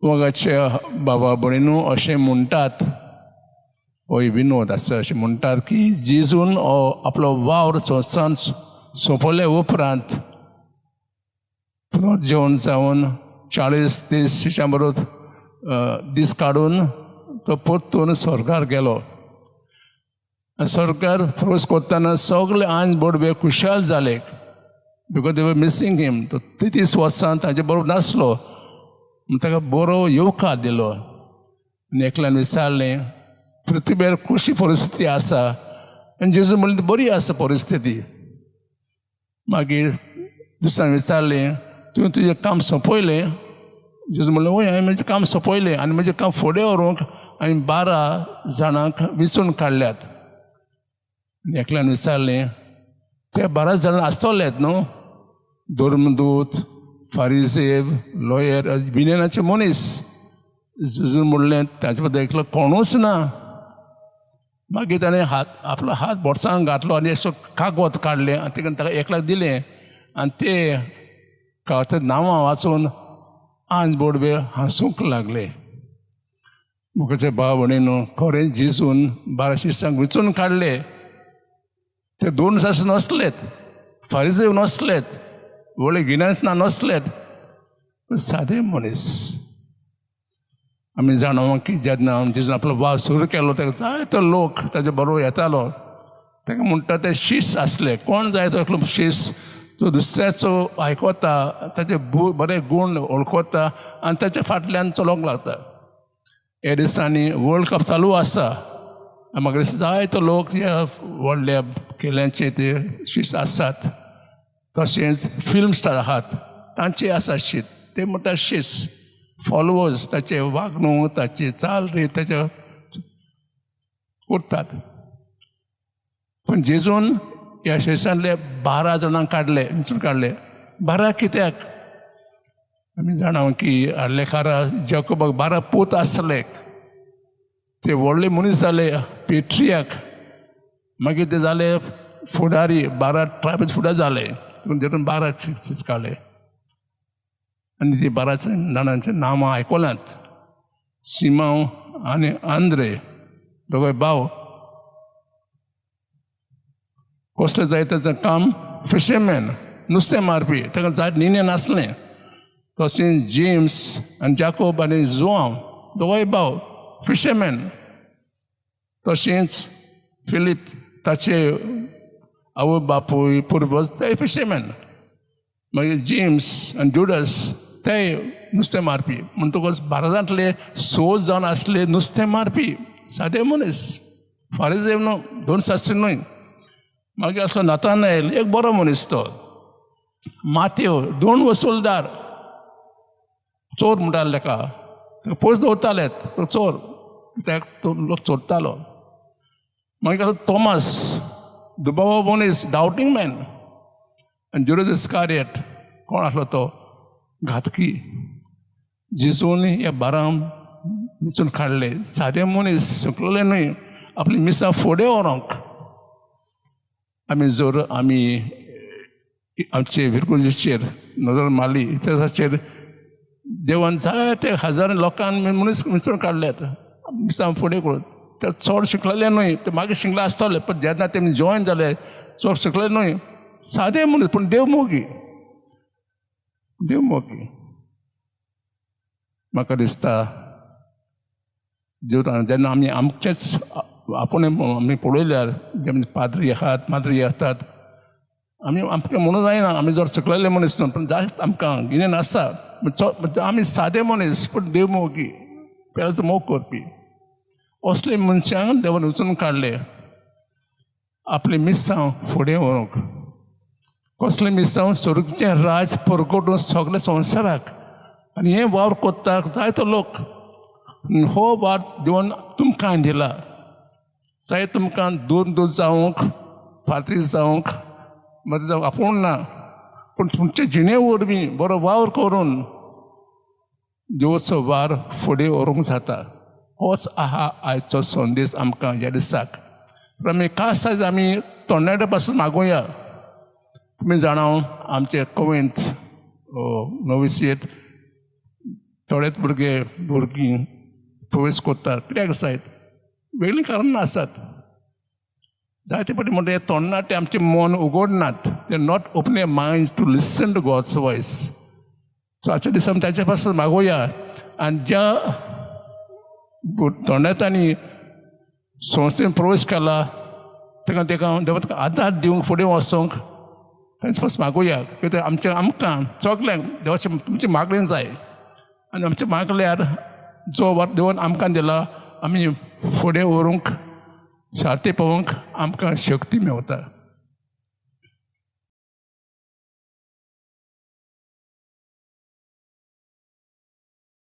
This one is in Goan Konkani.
मोगाच्या बाबा भयणीनू, अशें म्हणटात, होय विनोद आसा, अशें म्हणटात की जेजून हो आपलो वावर संवसारान सोंपयले उपरांत पुनर्जेवण जावन 40 दीस शिश्यां बरोबर दीस काडून तो परतून स्वर्गार गेलो. आनी स्वर्गार प्रवेश करतना सगळे आंज बोडवे खुशाल जाले, because they were missing him. तो 30 वर्सां ताजे बरोबर नासलो म्हण ताका बरो येवकार दिलो. आनी एकल्यान विचारलें, पृथ्वीर कशी परिस्थिती आसा? आनी जेजू म्हणलें, बरी आसा परिस्थिती. मागीर दुसऱ्यान विचारलें, तुवें तुजें काम सोंपयलें? जेजू म्हणलें, वय, हांवें म्हजें काम सोंपयलें आनी म्हजें काम फुडें व्हरूंक हांवें 12 जाणांक विंचून काडल्यात. आनी एकल्यान विचारलें, ते 12 जाणां आसतलेत न्हू, धर्मदूत, फारिजेव, लॉयर, विज्ञानाचे मनीस? जेजून म्हणलें, ताचे बद्दल एकलो कोणूच ना. मागीर ताणें आपलो हात बोर्सान घातलो आनी असो कागद काडलें आनी ताका ताका एकल्याक दिलें आनी ते कागदाचीं नांवां वाचून आंज बोडवे हांसूंक लागले. मुखाचे भाव भयणीनू, खरें जेजून 12 शिश्यांक विंचून काडले, ते दोन सास नासलेत, फारिजेव नासलेत, व्हडले गिन्यान ना नासलेत, पूण सादे मनीस. आमी जाणा की जेन्ना जेजून आपलो वावर सुरू केलो, ताका जायतो लोक ताजे बरोबर येतालो. ताका म्हणटा ते शीस आसले. कोण जाय तो एकलो शीस जो दुसऱ्याचो आयकता, ताचे बरे गूण वळखता आनी ताच्या फाटल्यान चलोवंक लागता. ह्या दिसांनी वर्ल्ड कप चालू आसा. म्हाका दिसता जायतो लोक ह्या व्हडल्या खेळांचे ते शीस आसात. तशेंच फिल्म स्टार आहात, तांचे आसा शीत. ते म्हणटा शीस, फॉलोवर्स, ताचे वागणूक, ताची चाल रीत ताचे करतात. पूण जेजून ह्या शिसांतले 12 जाणांक काडले, विंचून काडले. 12 कित्याक? आमी जाणा की आडलेकारा जाकोबाक 12 पूत आसले. ते व्हडले मनीस जाले, पेट्रियाक. मागीर ते जाले फुडारी, 12 ट्रायब्स फुडारी जाले. तितून 12 शीस काडले आनी ती 12 जाणांची नांवां आयकल्यांत. सिमांव आनी आंद्रे, दोगांय भाव. कसलें जाय ताचें काम? फिशरमॅन, नुस्तें मारपी. ताका जाय निन्या नासलें. तशें जेम्स आनी जाकोब आनी जुआंव, दोगांय भाव, फिशरमॅन. तशेंच फिलीप, ताचे आवय बापूय पुर्वज ते फिशरमॅन. मागीर जेम्स आनी जुडस, ते नुस्तें मारपी. म्हणटकच भारतांतले 6 जाण आसले नुस्तें मारपी, सादे मनीस, फारीजेव न्हू, दोन शास्त्री न्हय. मागीर आसलो नातानायल, एक बरो मनीस तो. मात्यो, दोन वसुलदार, चोर म्हणटाले ताका, ताका पयस दवरताले, तो चोर, कित्याक तो लोक चोरतालो. मागीर आसलो तोमास, दुबावा मनीस, डावटींग मॅन. आनी जुडस इस्कारियट कोण आसलो? तो घातकी. जेजून ह्या 12 विंचून काडले, सादे मनीस, शिकलेले न्हय, आपली मिसां फुडें व्हरोंक. आमी जर आमी आमचे फिरगर्जेचेर नदर मारली, इतिहासाचेर, देवान जायते हजारां लोकांक मनीस विंचून काडल्यात मिसां फुडें करून. ते चड शिकलेले न्हय, ते मागीर शिकले आसतले, पण जेन्ना ते जॉयन जाले चड शिकले न्हय, सादे मनीस, पूण देव मोगी, देव मोगी. म्हाका दिसता देव जेन्ना आमी आमचेच आपूण आमी पळयल्यार, जे पाद्री आहात, माद्री आसतात, आमी आमकां म्हणून जायना आमी जर शिकलेले मनीस न्हू, पूण जास्त आमकां गिन्यान आसा. आमी सादे मनीस, पूण देव मोगी, पेराचो मोग करपी. असले मनशांक देवान वचून काडले आपलें मिसांव फुडें व्हरूंक. कसलें मिसांव? स्वर्गचें राज परगटून सगळे संवसाराक. आनी हें वावर कोत्ता जायतो लोक. हो वावर देवान तुमकां दिला. चाहे तुमकां दूर दूर जावंक, पाद्री जावंक, मदीं जावंक आपूण ना, पूण तुमचे जिणे वरवीं बरो वावर करून देवाचो वावर फुडें व्हरूंक जाता. होच आहा आयचो संदेश आमकां ह्या दिसाक. तर आमी खास आयज आमी तरणाट्या पासून मागुया. तुमी जाणा, आमचे कवेंत नोविसियेत थोडेच भुरगे भुरगीं प्रवेश करतात. कित्याक जायत वेगळीं कारणां आसात. जायते फावटी म्हणटा, हे तरणाटे आमचें मन उगडनात. They not open their mind to listen to God's voice. So आजच्या दिसा आमी ताच्या पासून मागोया आनी ज्या तरणाट्यांनी संस्थेन प्रवेश केला, ताका ताका देवा ताका आदार दिवंक, फुडें वचोंक तांचे पासून मागोया. कित्याक आमच्या आमकां सगल्यांक देवाचें तुमचें मागणें जाय आनी आमचें मागल्यार जो वर देवान आमकां दिला, आमी फुडें व्हरूंक, शार्ती पावोवंक आमकां शक्ती मेवता.